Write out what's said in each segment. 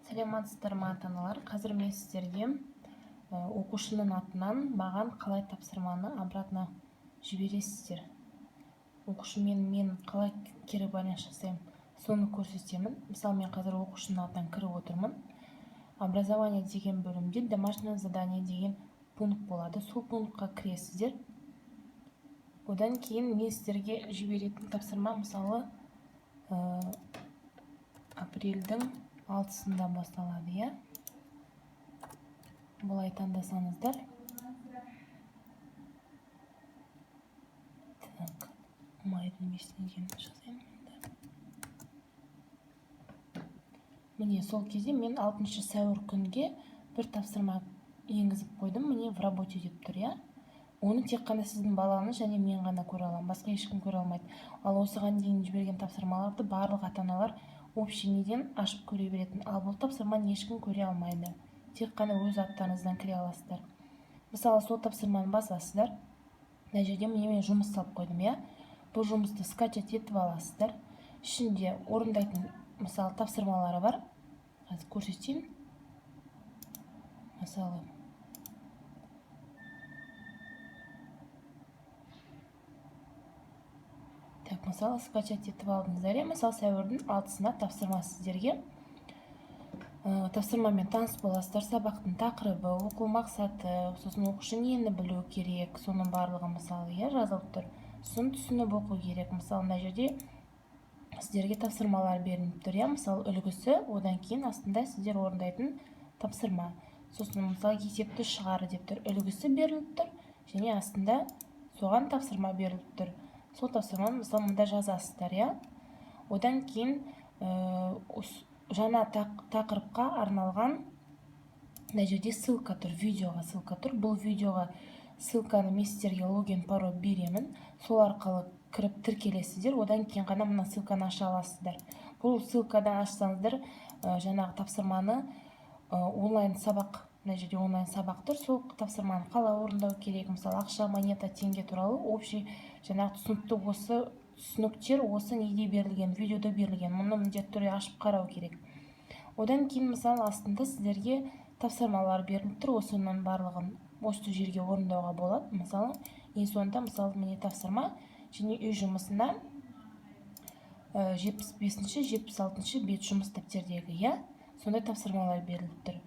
Саламатсыздар ма, ата-аналар! Қазір мен сіздерге оқушының атынан маған қалай тапсырманы обратно жібересіздер, оқушымен мен қалай кері байланыс жасаймын, соны көрсетемін. Мысалы, мен қазір оқушының атынан кіріп отырмын. «Образование» деген бөлімде «Домашнее задание» деген пункт болады, сол пунктқа кіресіздер. Одан кейін мен сіздерге жіберетін тапсырма, мысалы, апрельдің 6-сында басталады, иә. Былай таңдасаңыздар, так, майдың 5-іне дейін жазайын енді. Міне, сол кезде мен 6 сәуір күнге бір тапсырма енгізіп қойдым. Міне, «В работе» деп тұр, иә. Оны тек қана сіздің балаңыз және мен ғана көре аламын, басқа ешкім көре алмайды. Ал осыған дейін жіберген тапсырмаларды барлық ата аналар общий неден ашып көре беретін. Ал бұл тапсырманы ешкім көре алмайды, тек қана өз аттарыңыздан кіре аласыздар. Мысалы, сол тапсырманы басасыздар. Мына жерде, міне, мен жұмыс салып қойдым, иә. Бұл жұмысты скачать етіп аласыздар. Ішінде орындайтын, мысалы, тапсырмалары бар, қазір көрсетейін. Мысалы, так, мысалы, скачать етіп алдыңыздар, иә. Мысалы, сәуірдің 6-сына тапсырма сіздерге. Тапсырмамен таныс боласыздар: сабақтың тақырыбы, оқу мақсаты, сосын оқушы нені білу керек, соның барлығы, мысалы, иә, жазылып тұр. Соны түсініп оқу керек. Мысалы, мына жерде сіздерге тапсырмалар беріліп тұр, иә. Мысалы, үлгісі, одан кейін астында сіздер орындайтын тапсырма. Сосын, мысалы, есепті шығар деп тұр, үлгісі беріліп тұр және астында соған тапсырма беріліп тұр. Сол тапсырманы, мысалы, мында жазасыздар, иә. Одан кейін жаңа тақырыпқа арналған мына жерде ссылка тұр, видеоға ссылка тұр. Бұл видеоға ссылканы мен сіздерге логин, пароль беремін, сол арқылы кіріп тіркелесіздер. Одан кейін ғана мына ссылканы аша аласыздар. Бұл ссылкадан ашсаңыздар, жаңағы тапсырманы, онлайн сабақ, мына жерде онлайн сабақ тұр, сол тапсырманы қалай орындау керек, мысалы, ақша, монета, теңге туралы общий жаңағы түсінікті, осы түсініктер осы неде берілген, видеода берілген. Мұны міндетті түрде ашып қарау керек. Одан кейін, мысалы, астында сіздерге тапсырмалар беріліп тұр, осының барлығын осы жерге орындауға болады. Мысалы, ең соңында, мысалы, міне, тапсырма және үй жұмысына 75-, 76-бет жұмыс дәптердегі, иә, сондай тапсырмалар беріліп тұр.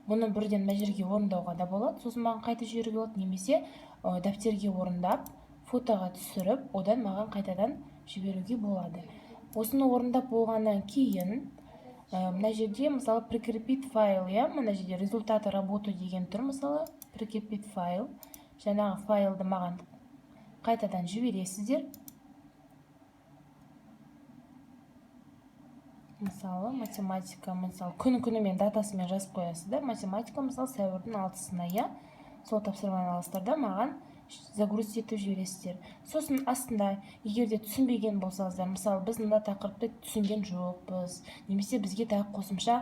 Бұны бірден мына жерге орындауға да болады, сосын маған қайта жіберуге болады немесе дәптерге орындап, фотоға түсіріп, одан маған қайтадан жіберуге болады. Осыны орындап болғаннан кейін мына жерде, мысалы, «Прикрепить файл», иә, мына жерде «Результаты работы» деген тұр. Мысалы, «Прикрепить файл», жаңағы файлды маған қайтадан жібересіздер. Мысалы, математика, мысалы, күн күнімен, датасымен жазып қоясыздар. Математика, мысалы, сәуірдің 6-сына, иә, сол тапсырманы аласыздар да, маған загрузить етіп жібересіздер. Сосын астында егер де түсінбеген болсаңыздар, мысалы, біз мына тақырыпты түсінген жоқпыз немесе бізге тағы қосымша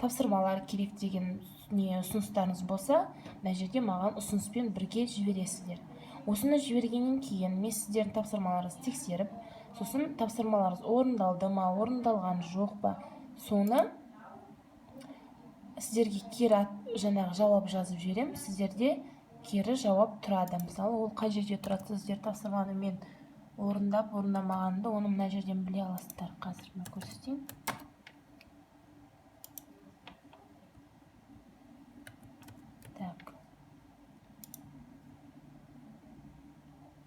тапсырмалар керек деген не ұсыныстарыңыз болса, мына жерде маған ұсыныспен бірге жібересіздер. Осыны жібергеннен кейін мен сіздердің тапсырмаларыңызды тексеріп, сосын тапсырмаларыңыз орындалды ма, орындалған жоқ па, соны сіздерге кері жаңағы жауап жазып жіберемін. Сіздерде кері жауап тұрады. Мысалы, ол қай жерде тұрады? Сіздер тапсырманы мен орындап, орындамағанымды, оны мына жерден біле аласыздар. Қазір мен көрсетейін. Так,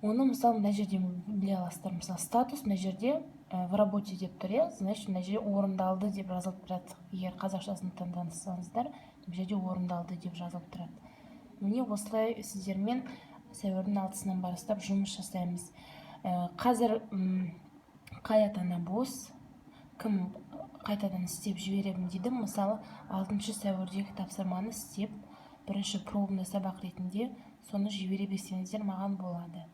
оны, мысалы, мына жерден біле аласыздар. Мысалы, статус мына жерде «В работе» деп тұр, иә. Значит, мына жерде орындалды деп жазылып тұрады. Егер қазақшасын таңдасаңыздар, мына жерде орындалды деп жазылып тұрады. Міне, осылай сіздермен сәуірдің 6-сынан бастап жұмыс жасаймыз. Қазір қай ата ана бос, кім қайтадан істеп жіберемін дейді, мысалы, 6 сәуірдегі тапсырманы істеп, бірінші пробный сабақ ретінде соны жібере берсеңіздер маған болады.